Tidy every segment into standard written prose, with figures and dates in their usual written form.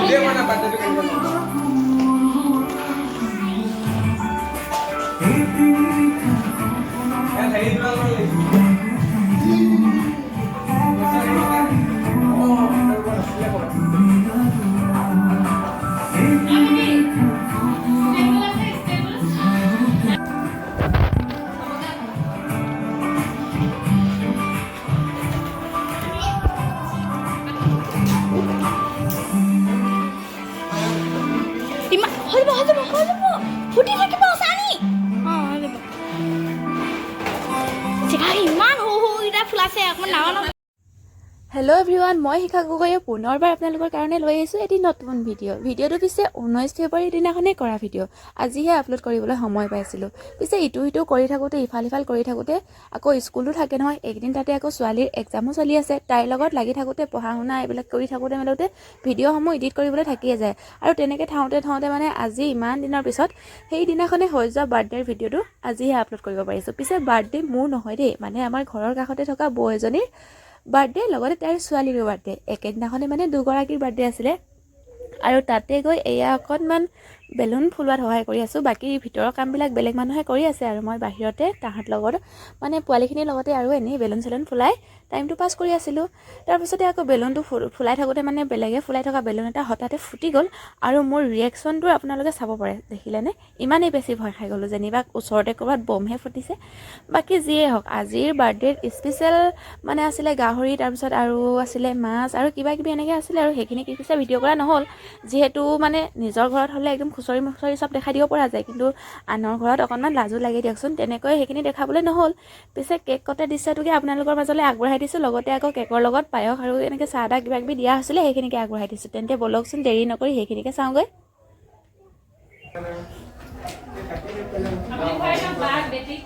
বুজিয়ে পোৱা নাই বাৰ্থডেটো কেনেকৈ মনাম। ইয়াত হেৰি দুডাল মান লাগিছিল। অ, নাছিলে ক'ৰবাত। ষ্টেবল আছে, ষ্টেবল। ইমান হৈ যাব, হৈ যাব, হৈ যাব, ফুটি থাকিব চানি। অঁ, হৈ যাব। চিখা, ইমান সৰু সৰুকেইটা ফুলাইছে, অকণমান ডাঙৰ ডাঙৰ। হেল্ল' এভৰিৱান, মই শিখা গগৈয়ে পুনৰবাৰ আপোনালোকৰ কাৰণে লৈ আহিছোঁ এটি নতুন ভিডিঅ'। ভিডিঅ'টো পিছে 19 ফেব্ৰুৱাৰীৰ দিনাখনেই কৰা ভিডিঅ', আজিহে আপলোড কৰিবলৈ সময় পাইছিলোঁ। পিছে ইটো সিটো কৰি থাকোঁতে, ইফাল সিফাল কৰি থাকোঁতে, আকৌ স্কুলো থাকে নহয় এইকেইদিন, তাতে আকৌ ছোৱালীৰ এক্সামো চলি আছে, তাইৰ লগত লাগি থাকোঁতে, পঢ়া শুনা এইবিলাক কৰি থাকোঁতে মেলোঁতে ভিডিঅ'সমূহ এডিট কৰিবলৈ থাকিয়ে যায়। আৰু তেনেকৈ থাকোঁতে থাকোঁতে মানে আজি ইমান দিনৰ পিছত সেইদিনাখনে হৈ যোৱা বাৰ্থডেৰ ভিডিঅ'টো আজিহে আপলোড কৰিব পাৰিছোঁ। পিছে বাৰ্থডে মোৰ নহয় দেই, মানে আমাৰ ঘৰৰ কাষতে থকা বৌ এজনীৰ বাৰ্থডে, লগতে তাইৰ ছোৱালীৰো বাৰ্থডে। একেদিনাখনে মানে দুগৰাকীৰ বাৰ্থডে আছিলে। আৰু তাতে গৈ এয়া অকণমান বেলুন ফুলোৱাত সহায় কৰি আছোঁ। বাকী ভিতৰৰ কামবিলাক বেলেগ মানুহে কৰি আছে আৰু মই বাহিৰতে তাহাঁত লগত, মানে পোৱালিখিনিৰ লগতে আৰু এনেই বেলুন চেলুন ফুলাই টাইমটো পাছ কৰি আছিলোঁ। তাৰপিছতে আকৌ বেলুনটো ফুলাই থাকোঁতে, মানে বেলেগে ফুলাই থকা বেলুন এটা হঠাতে ফুটি গ'ল আৰু মোৰ ৰিয়েকশ্যনটো আপোনালোকে চাব পাৰে। দেখিলেনে? ইমানেই বেছি ভয় খাই গ'লোঁ, যেনিবা ওচৰতে ক'ৰবাত বমহে ফুটিছে। বাকী যিয়ে হওক, আজিৰ বাৰ্থডেত স্পেচিয়েল মানে আছিলে গাহৰি, তাৰপিছত আৰু আছিলে মাছ আৰু কিবা কিবি এনেকৈ আছিলে। আৰু সেইখিনি কি পিছে ভিডিঅ' কৰা নহ'ল, যিহেতু মানে নিজৰ ঘৰত হ'লে একদম খুচৰি মুচৰি চব দেখাই দিব পৰা যায়, কিন্তু আনৰ ঘৰত অকণমান লাজো লাগে দিয়কচোন। তেনেকৈ সেইখিনি দেখাবলৈ নহ'ল। পিছে কেক কটা দৃশ্যটোকে আপোনালোকৰ মাজলৈ আগবঢ়াই দিছোঁ। লগতে আকৌ কেকৰ লগত পায়স আৰু এনেকৈ চাহ তাহ কিবা কিবি দিয়া হৈছিলে, সেইখিনিকে আগবঢ়াই দিছোঁ। তেন্তে ব'লকচোন, দেৰি নকৰি সেইখিনিকে চাওঁগৈ। আপুনি খুৱাই দিয়ক বাক, বেটিক।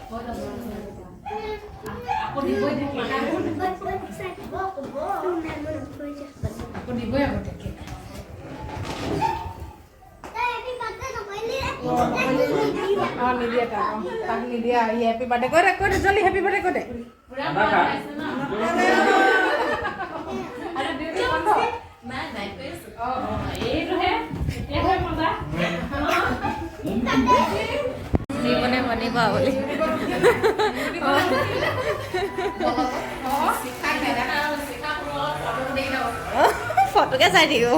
আকৌ দিবই থাকে, আকৌ দিবই আগতীয়াকে। অঁ, নিদিয়ে তাক। অঁ, তাক নিদিয়ে। আহি হেপী বাৰ্থডে কৈ দে, কৈ দে জল্দি, হেপী বাৰ্থডে কৈ দে। পুৰা মন পাইছে ন? আৰু ডিউটি বন্ধ? নাই নাই, কৰি আছো। অঁ, এইটোহে, এতিয়াহে মজা। জীৱনে বনিব বুলি। ফটোকে চাই থাকিব।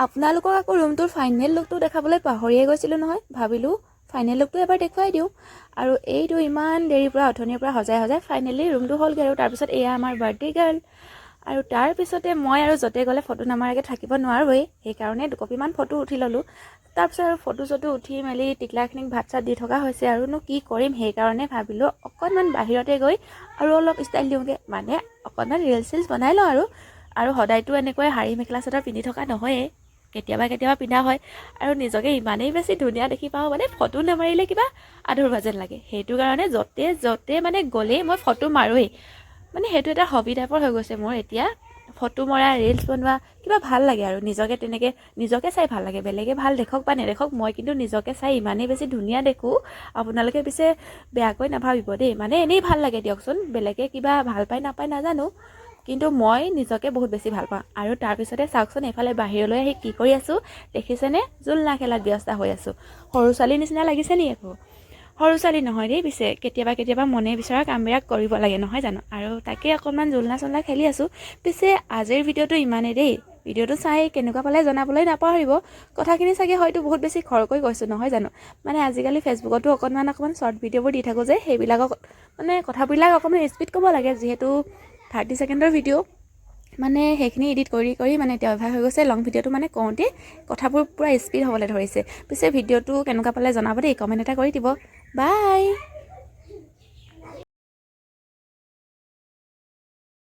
আপোনালোকক আকৌ ৰুমটোৰ ফাইনেল লুকটো দেখাবলৈ পাহৰিয়ে গৈছিলোঁ নহয়। ভাবিলোঁ ফাইনেল লুকটো এবাৰ দেখুৱাই দিওঁ। আৰু এইটো ইমান দেৰিৰ পৰা, অথনিৰ পৰা সজাই সজাই ফাইনেলি ৰুমটো হ'লগৈ। আৰু তাৰপিছত এয়া আমাৰ বাৰ্থডে গাৰ্ল। আৰু তাৰপিছতে মই আৰু য'তে গ'লে ফটো নামাৰাকৈ থাকিব নোৱাৰোৱেই, সেইকাৰণে দুকপিমান ফটো উঠি ল'লোঁ। তাৰপিছত আৰু ফটো চটো উঠি মেলি টিকলাখিনিক ভাত চাত দি থকা হৈছে। আৰুনো কি কৰিম, সেইকাৰণে ভাবিলোঁ অকণমান বাহিৰতে গৈ আৰু অলপ ষ্টাইল দিওঁগৈ, মানে অকণমান ৰিলচ চিলছ বনাই লওঁ। আৰু সদায়তো এনেকৈ শাৰী মেখেলা চাদৰ পিন্ধি থকা নহয়েই, কেতিয়াবা কেতিয়াবা পিন্ধা হয়। আৰু নিজকে ইমানেই বেছি ধুনীয়া দেখি পাওঁ, মানে ফটো নামাৰিলে কিবা আধৰুৱা যেন লাগে। সেইটো কাৰণে য'তে য'তে মানে গ'লেই মই ফটো মাৰোৱেই। মানে সেইটো এটা হবি টাইপৰ হৈ গৈছে মোৰ এতিয়া, ফটো মৰা, ৰিলচ বনোৱা। কিবা ভাল লাগে আৰু নিজকে তেনেকৈ নিজকে চাই ভাল লাগে। বেলেগে ভাল দেখক বা নেদেখক, মই কিন্তু নিজকে চাই ইমানেই বেছি ধুনীয়া দেখোঁ। আপোনালোকে পিছে বেয়াকৈ নাভাবিব দেই, মানে এনেই ভাল লাগে দিয়কচোন। বেলেগে কিবা ভাল পায় নাপায় নাজানো, কিন্তু মই নিজকে বহুত বেছি ভাল পাওঁ। আৰু তাৰপিছতে চাওকচোন, এইফালে বাহিৰলৈ আহি কি কৰি আছোঁ দেখিছেনে? জোলনা খেলাত ব্যস্ত হৈ আছোঁ। সৰু ছোৱালীৰ নিচিনা লাগিছে নি আকৌ? সৰু ছোৱালী নহয় দেই পিছে, কেতিয়াবা কেতিয়াবা মনে বিচৰা কামবিলাক কৰিব লাগে, নহয় জানো? আৰু তাকে অকণমান জোলনা চোলনা খেলি আছোঁ। পিছে আজিৰ ভিডিঅ'টো ইমানেই দেই। ভিডিঅ'টো চাই কেনেকুৱা পালে জনাবলৈ নাপাহৰিব। কথাখিনি চাগে হয়তো বহুত বেছি খৰকৈ কৈছোঁ, নহয় জানো? মানে আজিকালি ফেচবুকতো অকণমান অকণমান শ্বৰ্ট ভিডিঅ'বোৰ দি থাকোঁ যে, সেইবিলাকক মানে কথাবিলাক অকণমান স্পীড ক'ব লাগে, যিহেতু 30 ছেকেণ্ডৰ ভিডিঅ'। মানে সেইখিনি এডিট কৰি কৰি মানে এতিয়া অভ্যাস হৈ গৈছে। লং ভিডিঅ'টো মানে কওঁতে কথাবোৰ পূৰা স্পীড হ'বলৈ ধৰিছে। পিছে ভিডিঅ'টো কেনেকুৱা পালে জনাব দেই, কমেণ্ট এটা কৰি দিব। বাই।